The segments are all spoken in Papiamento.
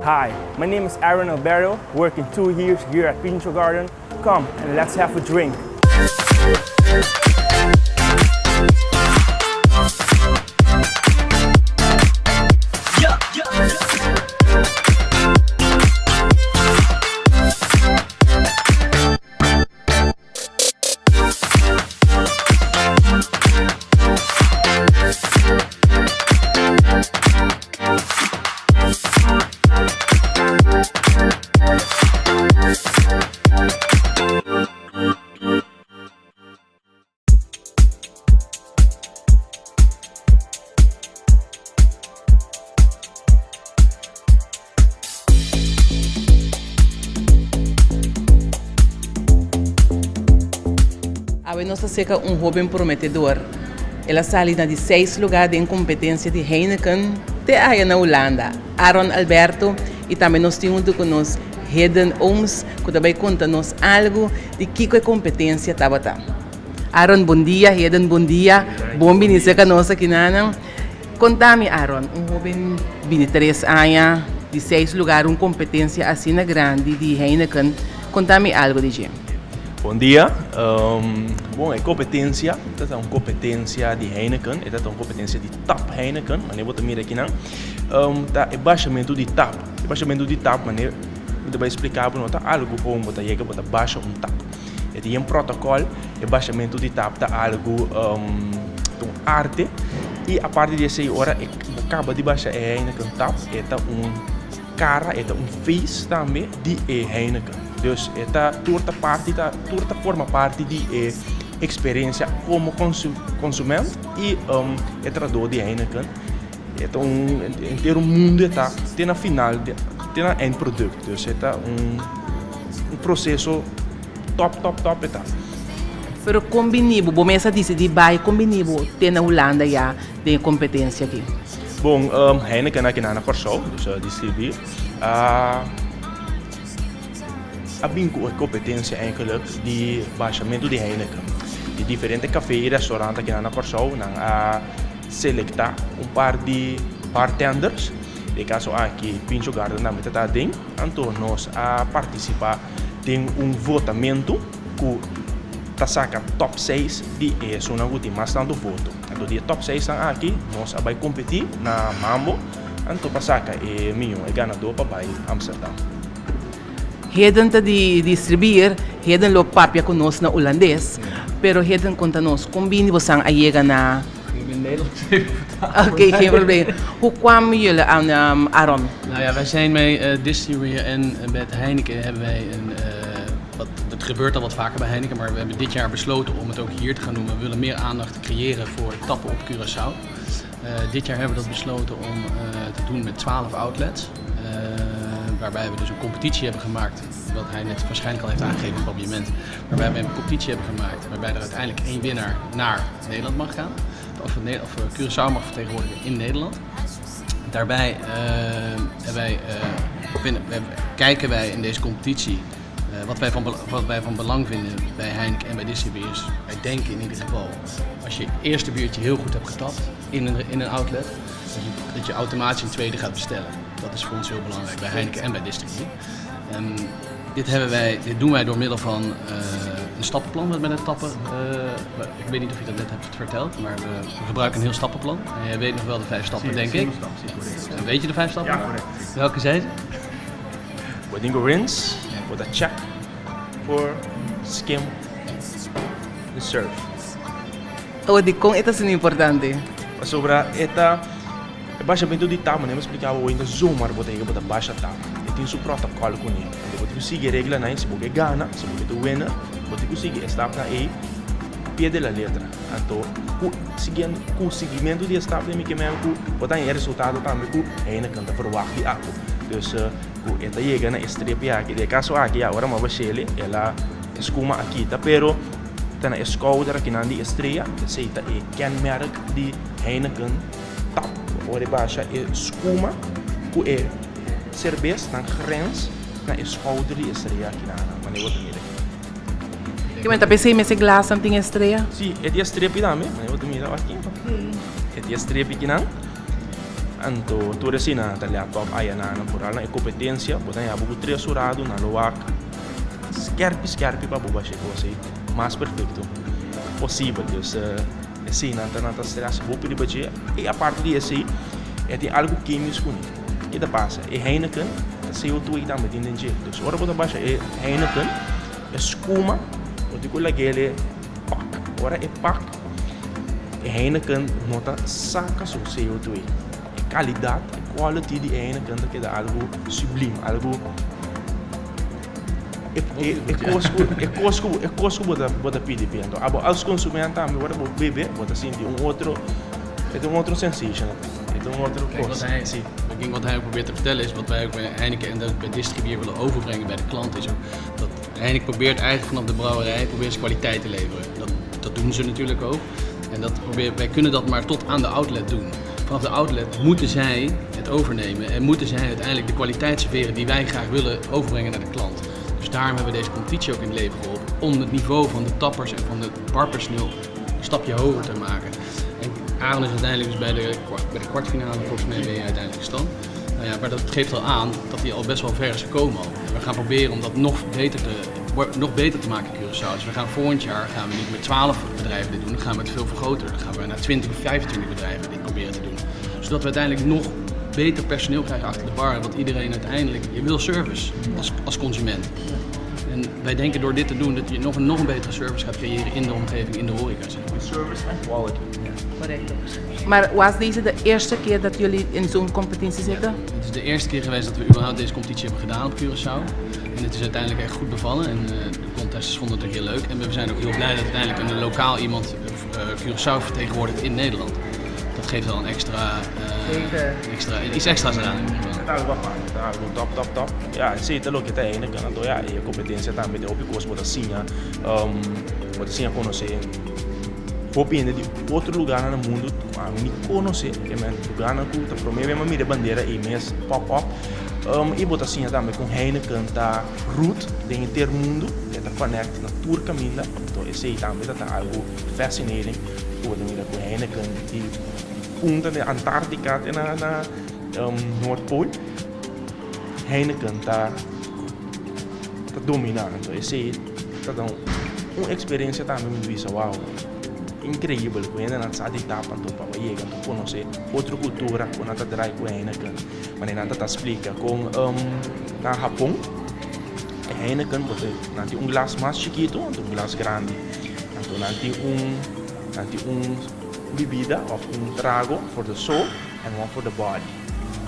Hi, my name is Aaron Alberto, working two years here at Pincho Garden. Come and let's have a drink. Awe nos ta seka un hoben prometedor. El a sali na di seis lugar den competencia di Heineken te aya na Hulanda. Aaron Alberto y tambe nos tin hunto cu nos Hidden Ooms cu ta bay conta nos algo di kico e competencia tabata. Aaron bon dia, Hidden bon dia, bon bini cerca nos aki nanan. Conta mi Aaron, un hoben 23 aña, di seis lugar, un competencia asina grandi di Heineken, conta mi algo di dje. Bon dia, bon e competencia ta un competencia di Heineken, e ta un competencia di tap Heineken, manera bo ta mira akinan, ta e bashamentu di tap, e bashamentu di tap manera mi ta bai splica bo no ta algo como bo ta yega bo ta basha un tap, e tin un protocol, e bashamentu di tap ta algo ta un arte y aparte di esey ora bo caba di basha e Heineken tap e ta un cara, e ta un face tambe di e Heineken, dus e ta tur ta parti ta tur ta forma parti di e experiencia como consument y e trahador di Heineken. E ta un entero mundo e ta te na final te na eindproduct dus e ta un un proceso top top top e ta. Pero kon bini bo, bo mes a disidí bai, kon bini bo te na Hulanda ya den e kompetensia aki? Bon, Heineken aki na na Kòrsou, dus a distribui, a a bin ku e kompetensia eigenlijk di bashamentu di Heineken. Di diferente kafé i restaurant aki na na Kòrsou nan a. Selektá un par di bartenders, den e kaso aki Pincho Garden tambe ta ta aden, anto nos a partisipá den un votamentu ku ta saka top seis di esunnan ku tin mas tantu voto. Anto di e top seisnan aki nos a bai kompetí na Mambo anto pa saka e mihó, e ganadó pa bai Amsterdam. Heden ta di distribuir, heden lo papia ku nos na hulandes, pero heden konta nos kon bini bosan a yega na. Ik ben Nederlands even vertalen. Oké, geen probleem. Hoe kwamen jullie aan um, Aaron? Nou ja, wij zijn bij uh, Distribuir en met Heineken hebben wij een. Uh, wat, dat gebeurt al wat vaker bij Heineken, maar we hebben dit jaar besloten om het ook hier te gaan doen. We willen meer aandacht creëren voor tappen op Curaçao. Uh, dit jaar hebben we dat besloten om te doen met 12 outlets. Waarbij we dus een competitie hebben gemaakt, wat hij net waarschijnlijk al heeft aangegeven op het moment. Waarbij we een competitie hebben gemaakt waarbij er uiteindelijk één winnaar naar Nederland mag gaan. Of, of Curaçao mag vertegenwoordigen in Nederland. Daarbij uh, wij, uh, kijken wij in deze competitie uh, wat, wij van, wat wij van belang vinden bij Heineken en bij Distribuer is, wij denken in ieder geval, als je eerste biertje heel goed hebt getapt in een, in een outlet, dat je, dat je automatisch een tweede gaat bestellen. Dat is voor ons heel belangrijk bij Heineken en bij Distribuer. Um, dit, hebben wij, dit doen wij door middel van uh, een stappenplan met het tappen. Uh, ik weet niet of je dat net hebt verteld, maar we, we gebruiken een heel stappenplan. En jij weet nog wel de vijf stappen, denk ik. Stap, weet je de vijf stappen? Ja, correct. Welke zijn ze? We doen rinse, we check voor skim en serve. Oh, dikon e ta asina importante? Pasobra e ta e bashamentu di tap, manera mi a spliká bo no ta zomaar bo ta yega bo ta basha tap. E tin su protocol kuné. Anto bo tin ku sigui e reglanan ei si bo ke gana, si bo ke ta winner, bo tin ku sigui e stapnan ei pie de la letra. Anto ku siguiendo ku siguimentu di e stapnan ei mi ke men ku bo ta haña e resultado tambe ku Heineken ta verwagt di abo. Dus ku e ta yega na e strepi aki. Den e kaso aki ya ora mi a bash'el el a e skuma a kita pero. Ta na e skouder akinan di e strea, esei ta e kenmerk di Heineken tap. Ora e basha e skuma ku e serbes nan grens na e skouder di e strea akinan, manera bo ta mira aki. Ke men ta p'esei mes e glasnan tin e strea? Si, e tin e strepi tambe, manera bo ta mira aki. E tin e strepi akinan. Anto tur esina ta lèt op aya na nan foral na e kompetensia bo ta haña bo ku tres hurado nan lo wak skerpi skerpi pa bo basha e kos ei mas perfekto posibel. Dus esei nan ta nan ta stress hopi riba dje i aparte di esei e tin algu kimisch kuné. Ke ta pasa? E Heineken ta CO2 ei tambe tin den dje. Dus ora bo ta basha e Heineken e skuma bo tin ku lag'el e pak. Ora e pak E Heineken no ta saka su CO2. E kalidat, e quality di e Heineken ta keda algu sublime, algu e e kos ku e kos ku e kos ku bo ta bo ta pidi p'e. Anto abo als konsument tambe ora bo bebe bo ta sinti un otro e ta un otro sensation e ta un otro kos. Si. Ik denk wat hij ook probeert te vertellen is, wat wij ook bij Heineken en ook bij Distribier willen overbrengen bij de klant is ook dat Heineken probeert eigenlijk vanaf de brouwerij probeert ze kwaliteit te leveren. Dat, dat doen ze natuurlijk ook. En dat probeer, wij kunnen dat maar tot aan de outlet doen. Vanaf de outlet moeten zij het overnemen en moeten zij uiteindelijk de kwaliteit serveren die wij graag willen overbrengen naar de klant. Dus daarom hebben we deze competitie ook in het leven geroepen. Om het niveau van de tappers en van het barpersoneel een stapje hoger te maken. En Aaron is uiteindelijk dus bij de kwartfinale volgens mij ben je uiteindelijk gestand. Nou ja, maar dat geeft al aan dat hij al best wel ver is gekomen al. En we gaan proberen om dat nog beter te maken in Curaçao. Dus we gaan volgend jaar gaan we niet met 12 bedrijven dit doen, dan gaan we het veel vergroten. Dan gaan we naar 20 of 25 bedrijven dit proberen te doen. Zodat we uiteindelijk nog beter personeel krijgen achter de bar. Want iedereen uiteindelijk, je wil service als consument. En wij denken door dit te doen dat je nog een betere service gaat creëren in de omgeving, in de horeca. Zeg maar. Service and quality. Correcto. Maar was deze de eerste keer dat jullie in zo'n competitie zitten? Het is de eerste keer geweest dat we überhaupt deze competitie hebben gedaan op Curaçao. En het is uiteindelijk echt goed bevallen en de contesters vonden het ook heel leuk. En we zijn ook heel blij dat uiteindelijk een lokaal iemand Curaçao vertegenwoordigt in Nederland. Dat geeft wel een extra, iets extra's eraan in ieder geval. Ta algu aparte, ta algu top, top, top. Ja, si, ta loke ta Heineken. Anto ja, e kompetensia tambe ta hopi kos bo ta siña, bo ta siña konosé hopi hende di otro lugarnan na mundu ku ami ni konosé. Ke men lugarnan ku ta promé bes mi a mira e bandera ei mes pop up. I bo ta siña tambe kon Heineken ta root den henter mundu, e ta connect na tur kaminda. Anto esei tambe ta algu fascinating ku bo ta mira ku Heineken di punta di Antarctica te na Noordpool, Heineken ta dominá. Anto esei ta da un eksperensia tambe mi bisa wow, inkreibel ku hendenan sa di tap anto pa yega anto konosé otro kultura ku nan ta drai ku Heineken. Manera nan ta splika kon na Hapon e Heineken bo ta nan tin un glas mas chikitu anto un glas grandi. Anto nan tin un bebida òf un trago for the soul and one for the body.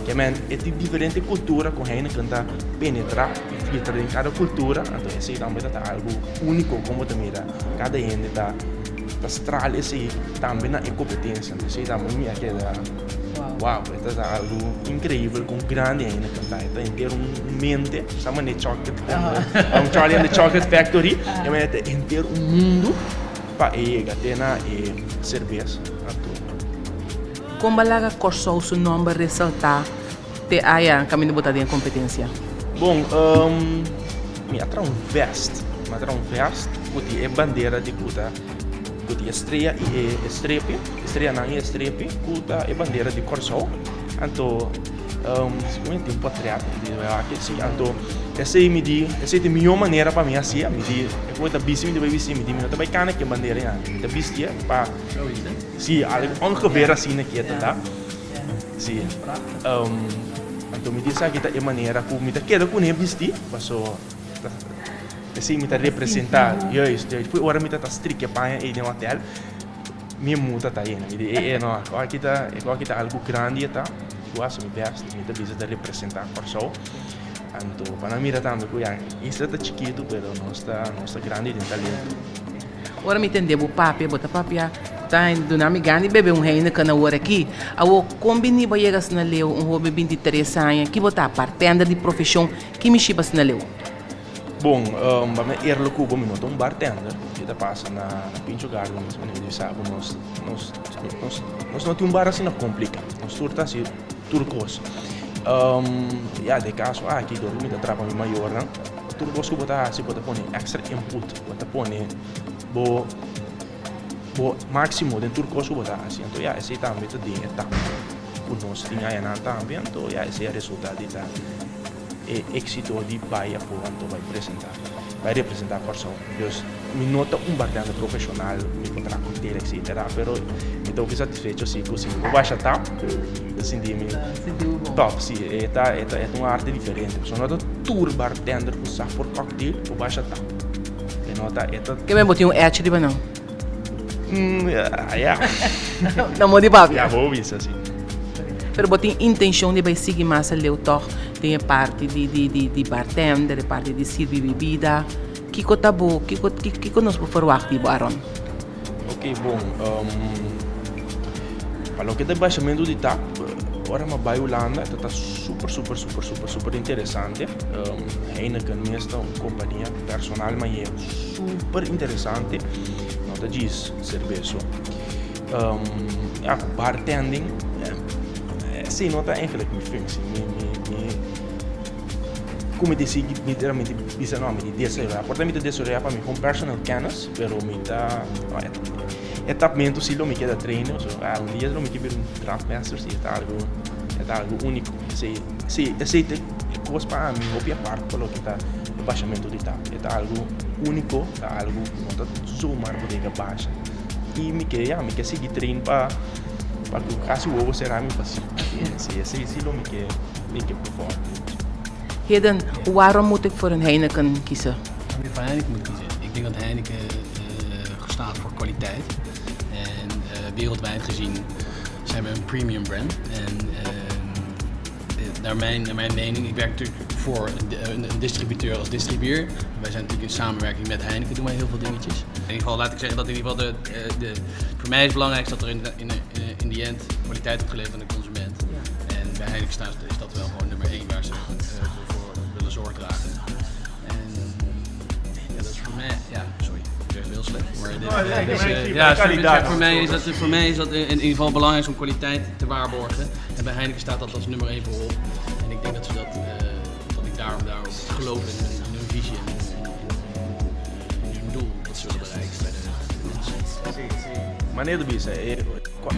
Ke men e tin diferente kultura ku Heineken ta penetrá i filtra den kada kultura, anto esei tambe ta algu úniko kon bo ta mira kada hende ta straal esei tambe na e kompetensia. Anto esei tambe mi a keda wow, e ta algu inkreibel kon grandi Heineken ta. E ta henter un mente, sa manera chocolate, Charlie and the Chocolate Factory, e manera ta henter un mundu pa e yega te na e serbes. Anto Kon bo a laga Kòrsou su nòmber resaltá te aya kaminda bo ta den kompetensia? Bon, mi a traha un vest. Mi a traha un vest ku tin e bandera di ku ta ku tin e strea i e strepi, e streanan i e strepi ku ta e bandera di Kòrsou. Anto mi tin un portret di aki si. Anto esei mi di esei ta e mihó manera pa mi hasié. Mi di e ku ta bisti mi ta bai bisti, mi di mi no ta bai kana ku e bandera ei anto. Mi ta bistié pa si algu ongeveer asina ke ta ta. Si. Anto mi di esaki ta e manera ku mi ta keda kuné bisti paso esei mi ta representá. Juist, juist. Pui ora mi ta ta strika e paña ei den hotel mi muta ta yena. Mi di e e no, aki ta aki ta algu grandi e ta. Mi ku hasi mi bèst, mi ta bisa ta representá Kòrsou. Anto pa nan mira tambe ku ya isla ta chikitu pero nos ta grandi den talento. Ora mi tende bo papia, bo ta papia ta duna mi gana di bebe un Heineken awor aki. Awor, kon bini bo yega asina leu, un hoben 23 aña, ki bo ta bartender di profeshon, ki mishi bo asina leu? Bon, pa mi eerlijk ku bo, mi no ta un bartender. Mi ta pasa na Pincho Garden mes, manera di sa ku nos no tin un bar asina kompliká. Nos tur ta hasi tur kos. Ya, den e kaso aki, dor ku mi ta traha pa mi mayornan, tur kos ku bo ta hasi bo ta pone extra input, bo ta pone bo máksimo den tur kos ku bo ta hasi. Anto ya, esei tambe ta den e tap. ku nos tin ayanan tambe, anto ya esei a resultá di ta e éksito di bai afó anto bai presentá, bai representá Kòrsou. Dus mi no ta un bartender profeshonal, mi por traha kòktel etsetera, pero mi ta hopi satisfecho si ku si mi por basha tap, mi ta sinti mi tòp. Si, e ta e ta un arte diferente, pasobra no ta tur bartender ku sa por kòktel por basha tap. E no ta e ta. Ke men bo tin un edge riba nan? Ya. Na modo di papia. Ya, bo bisa si. Pero bo tin intencion di bai sigui mas aleu tog den e parti di di di di bartender, e parti di sirbi bibida. Kiko ta bo, kiko kiko nos por verwagt di bo, Aaron? Ok, bon. Pa loke ta e bashamentu di tap, ora mi a bai Hulanda ta ta super super super super super interesante. Heineken mes ta un kompania personal mañe super interesante. No ta djis serbeso. Ja, bartending, esei no ta eigenlijk mi functie. Mi, mi, mi, ku mi ta sigui literalmente bisa no, mi di desaroyá. Por ta mi ta desaroyá pa mi kon personal kennis, pero mi ta, no, e, e tapmentu si lo mi keda trainen, so, algun dia lo mi ke bira un draftmaster, si e ta algu, e ta algu úniko. Esei, esei, esei ta e kos pa ami hopi apart pa loke ta e bashamentu di tap. E ta algu úniko, ta algu ku no ta zomaar bodega basha. I mi ke, ya, mi ke sigui train pa pa ku kasi wowo sera mi pa sigui. Si, esei si lo mi ke, mi ke perform. Hidden, waarom moet ik voor een Heineken kiezen? Waarom je voor Heineken moet kiezen? Ik denk dat Heineken staat voor kwaliteit. En wereldwijd gezien zijn we een premium brand. En naar mijn mening, ik werk natuurlijk voor een distributeur als distribueur. Wij zijn natuurlijk in samenwerking met Heineken, doen wij heel veel dingetjes. In ieder geval, laat ik zeggen dat in ieder geval voor mij is het belangrijkste dat er in the end kwaliteit wordt geleverd aan de consument. En bij Heineken is dat wel gewoon nummer 1 waar ze voor willen zorg dragen. En ja, dat is voor mij, ja, sorry, ik zeg het heel slecht. Maar dit, Oh, ja, ik is, ben ja, bij kwaliteit. voor mij is dat in ieder geval belangrijk om kwaliteit te waarborgen. En bij Heineken staat dat als nummer 1 voorop. En ik denk dat ik daarom geloof in hun visie en in hun doel dat ze willen bereiken bij de mensen. Si. Manera di bisa,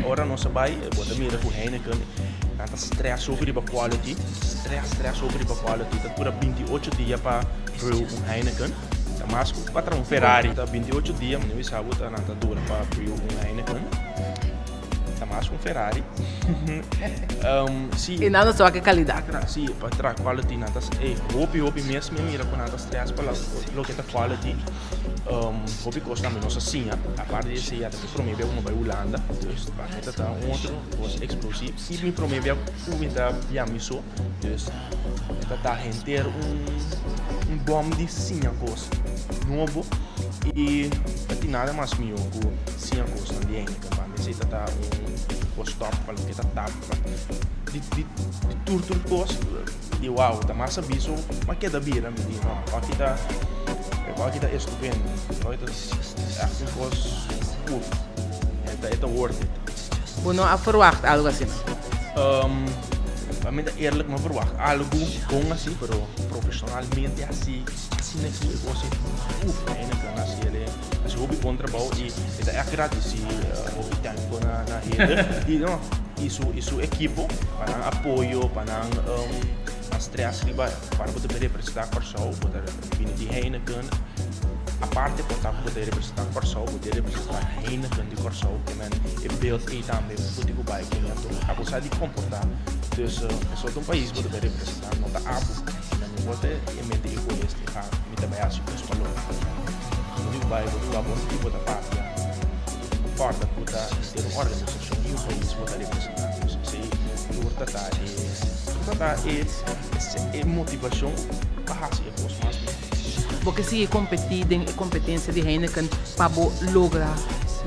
ora nos a bai, bo ta mira ku Heineken nan ta stress hopi riba quality, stress, stress hopi riba quality. Ta dura 28 dia pa brew un Heineken. Ta mas ku pa traha un Ferrari. Ta 28 dia, mi no bisa bo ta nan ta dura pa brew un Heineken. Ta mas ku un Ferrari. Si. I nan ta wak e kalidat. Si, pa traha quality nan ta, hopi hopi mes mi a mira ku nan ta stress pa loke ta quality. Hopi kos tambe nos a siña. Aparte di esei ya ta mi prome bia ku mi bai Hulanda. Dus pa mi ta ta un otro kos eksplosief. I mi prome bia ku mi ta bia mi so. Dus e ta ta henter un bòm di siña kos nobo. I no tin nada mas mihó ku siña kosnan di hende. Pa mi esei ta ta un kos tòp pa loke ta tap di tur tur kos. Di wow, ta mas aviso ma keda bira mi di no, aki ta aki ta estupendo, aki ta echt un kos cool, e ta worth it. Bo no a verwacht algo asina? Pa mi ta eerlijk, no verwacht algo bon asi, pero profesionalmente asi, asina ki e kos ei, uf, Heineken a hasi el, hasi hopi bon trabou i e ta echt gradisi hopi thankful na hende i no. I su i su ekipo pa nan apoyo, pa nan nan stress riba para bo ta bin representá Kòrsou, bo ta bini di Heineken. Aparte por ta ku bo ta representá Kòrsou, bo ta representá Heineken di Kòrsou. Ke men e beeld ei tambe bo tin ku bai kuné. Anto abo sa di komportá. Dus esou ta un pais bo ta bin representá, no ta abo. Men no por ta e mente egoista di ah mi ta bai hasi kos pa loke. Bo tin ku bai, bo tin ku wak bon ki bo ta papia. Kòrda ku ta henter un organisashon i un pais bo ta representá. Dus esei tur ta ta e tur ta ta e e motivashon pa hasi e kos mas mihó. Bo ke sigui kompetí den e kompetensia di Heineken pa bo logra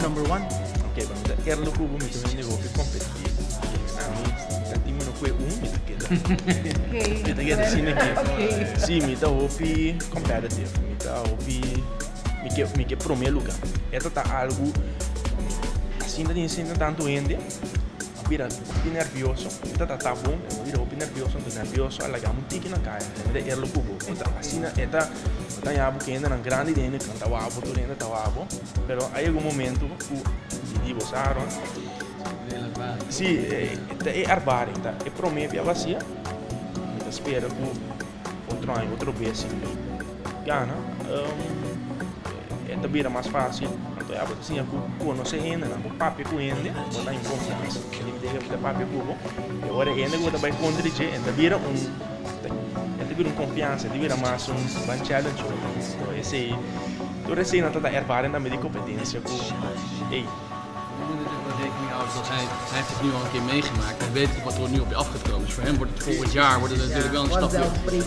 number one? Oke, pa mi ta eerlijk ku bo, mi ta un hende hopi kompetitivo. Ami ta tin mi no kue un, mi ta keda mi ta keda asina aki. Sí, mi ta hopi competitive, mi ta hopi. Mi ke mi ke prome luga. E ta ta algu asina tin sinta tantu hende a bira hopi nervioso. Mi ta ta bon, a bira hopi nervioso, anto nervioso a laga mi un tiki na kaya. Mi ta erlo ku bo. E ta asina e ta bo ta haña bo ku hendenan grandi den hende kan ta wak bo, tur hende ta wak bo. Pero a yega un momento ku mi di bo sa Aaron. Si, ta e ervaring, ta e prome bia basia. Mi ta spera ku otro aña otro bes si mi gana, e ta bira mas fácil. Anto ya bo ta siña ku konosé hendenan, bo papia ku hende, bo ta haña konfiansa. E hende ku ta papia ku bo, e ora e hende ku bo ta bai kontra di dje, e ta bira un, e ta bira un konfiansa, e ta bira mas un ban challenge otro. Anto esei, tur eseinan ta ta ervaring tambe di kompetensia ku, ey. Je moet natuurlijk wel rekening houden dat hij, hij heeft het nu al een keer meegemaakt. Hij weet wat er nu op je af gaat komen. Dus voor hem wordt het volgend jaar wordt het natuurlijk wel een stapje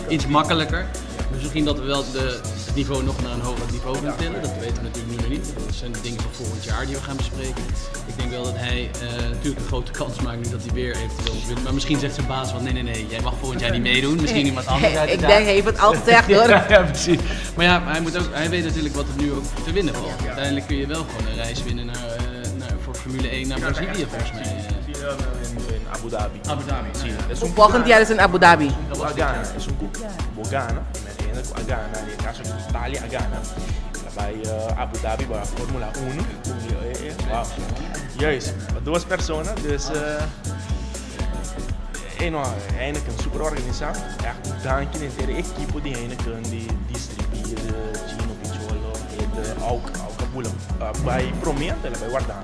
iets makkelijker. Dus misschien dat we wel de, het niveau nog naar een hoger niveau gaan tillen. Dat weten we natuurlijk nu nog niet. Dat zijn de dingen van volgend jaar die we gaan bespreken. Ik denk wel dat hij eh, natuurlijk een grote kans maakt nu dat hij weer eventueel wint. Maar misschien zegt zijn baas van nee, nee, nee, jij mag volgend jaar niet meedoen. Misschien iemand anders uit Ik denk, hij heeft het al gezegd hoor. Ja, ja, precies. Maar ja, hij, moet ook, hij weet natuurlijk wat er nu ook te winnen valt. Uiteindelijk kun je wel gewoon een reis winnen naar, eh, naar, voor Formule 1 naar Brazilië volgens mij. Eh. In Abu Dhabi. Abu Dhabi. Si, Volgend jaar is in Abu Dhabi. Ku a gana, esun ku bo gana, mi a ku a gana, den e kaso di Italia a gana, el a bai Abu Dhabi pa Formula Uno, wow, juist, pa dos persona, dus e no, Heineken super organisa, echt danki na henter e ekipo di Heineken, di distribier, Gino Picciolo, Hede, Auk, Auk a bula bai prome, anto el a bai warda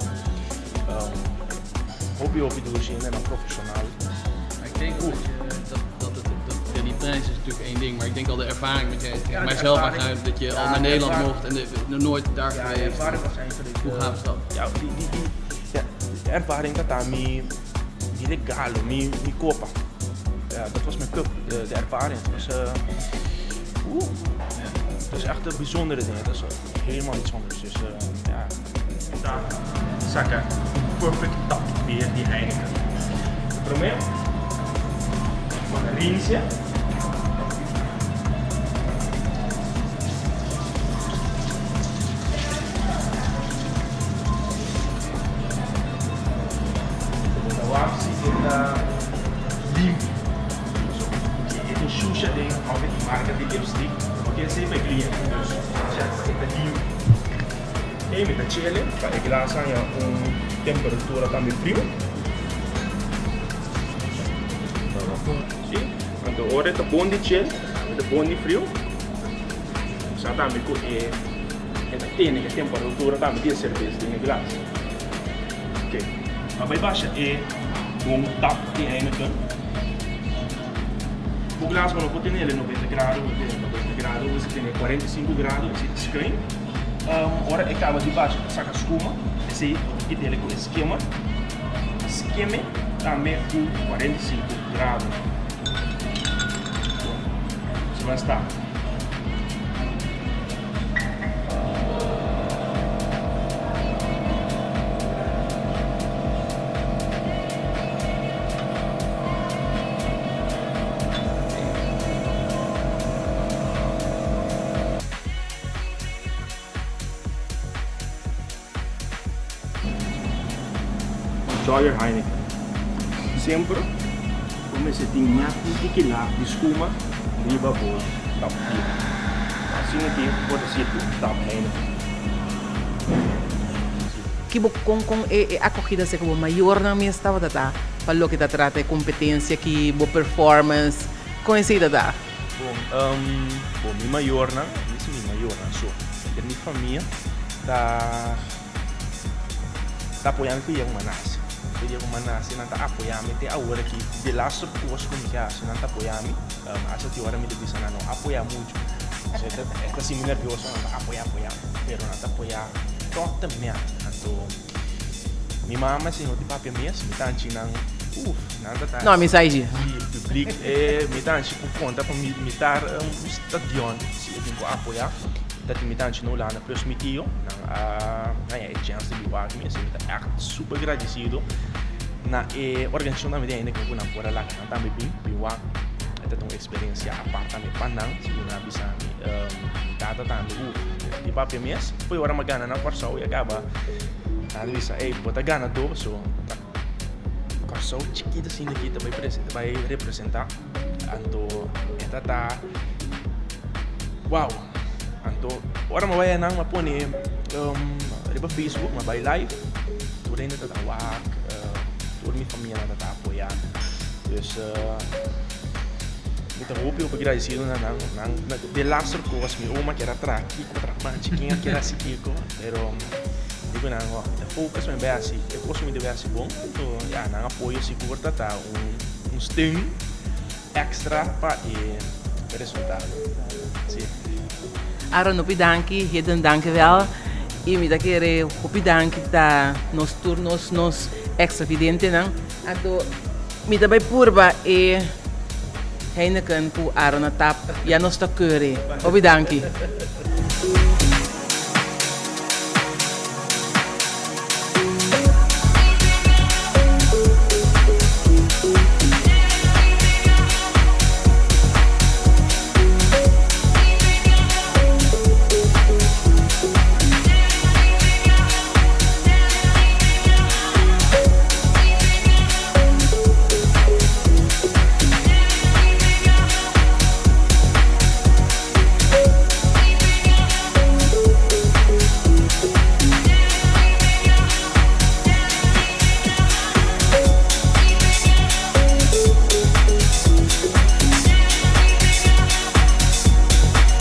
Hopi hopi dushi hendenan profesional. Maar ik denk ook dat, dat, het, dat ja, die prijs is natuurlijk één ding, maar ik denk al de ervaring met jij tegen mijzelf aangaat, dat je al naar Nederland mocht en de, nog nooit daar Ja, de geweest. ervaring was eigenlijk. Hoe gaaf is dat? Ja, die, die, die, ja, de ervaring dat daar mi, mi regalo, mi, mi kopa. Ja, dat was mijn cup, de, de ervaring. Het was, oeh, het was echt een bijzondere ding. Het was helemaal iets anders. Dus ja. Ta saka un perfect tap bier di Heineken. E prome, bo ta rinse. Bo ta wak si e ta limpi. So, si e tin shusha den of e tin marka di lipstick, bo ke esei pa e cliente. Dus check pa e ta limpi. Ei mi ta chele pa e glas haña un temperatura tambe friu. Si, anto ora e ta bon di chel, e ta bon di friu, sa tambe ku e e ta tene e temperatura tambe di e serbes den e glas. Ok, a bai basha e bon tap di Heineken. Bo glas bo no por tene el 90 grado, bo tene 90 grado, bo mester tene 45 grado, esei ta schuin. Ora e kaba di basha ta saka skuma, esei bo ta kita el ku e skimmer, skimme tambe ku 45 grado. Bon, so nan sta. Enjoy your Heineken. Semper bo mester tin net un tiki laag di skuma riba bo tap bier. Asina ki bo ta sirbi un tap Heineken. Ki bo kon kon e e akogida seka bo mayornan mes tabata ta pa loke ta trata e kompetensia ki bo performance kon esei ta ta? Bon, bon mi mayornan, mi si mi mayornan so, henter mi famia ta ta apoya mi p'e dia ku mi a nase. P'e dia ku mi a nase nan ta apoya mi te awor aki. De laster kos ku mi ke hasi nan ta apoya mi. Hasta tin ora mi ta bisa nan no apoya muchu. So e ta e ta hasi mi nervioso nan ta apoya apoya, pero nan ta apoya tot en met. Anto Mi mama si no tin papia mes, mi ta hanchi nan, uf, nan ta ta. No, mi sa eji. Si publiek, e mi ta hanchi ku konta pa mi mitar un stadion si e tin ku apoya. Ta tin mi ta hanchi na Hulanda plus mi tio, nan a haña e chèns di biba aki mi, asina mi ta ègt super gradisido na e organisashon tambe di Heineken ku nan por a laga nan tambe bin, bin wak. E ta un eksperensia apart tambe pa nan, segun nan a bisa mi. Mi tata tambe, uf, di papia mes, fo'i ora mi a gana na Kòrsou i a kaba. Nan a bisa, ey, bo ta gana do, so ta Kòrsou chikitu asina aki ta bai ta bai representá. Anto e ta ta wow. Anto ora mi a bai einan mi a pone riba Facebook, mi a bai live, tur hende ta ta wak. Tur mi famianan ta apoyá mi. Dus mi ta hopi hopi gradisido na nan. Nan de laster kos mi oma kier a traha kiko, traha panchi, ken a kier hasi kiko, pero mi di ku nan mi ta focus mi bai hasi e kos ku mi debe hasi bon. Anto ya nan apoyo sigur ta ta un steun extra pa e resultado. Si. Aaron hopi danki, Hidden danki wel y mi ta kere hopi danki ta nos tur nos nos extra videntenan. Anto mi ta bay purba e Heineken cu Aaron a tap ya nos ta keure. Hopi danki.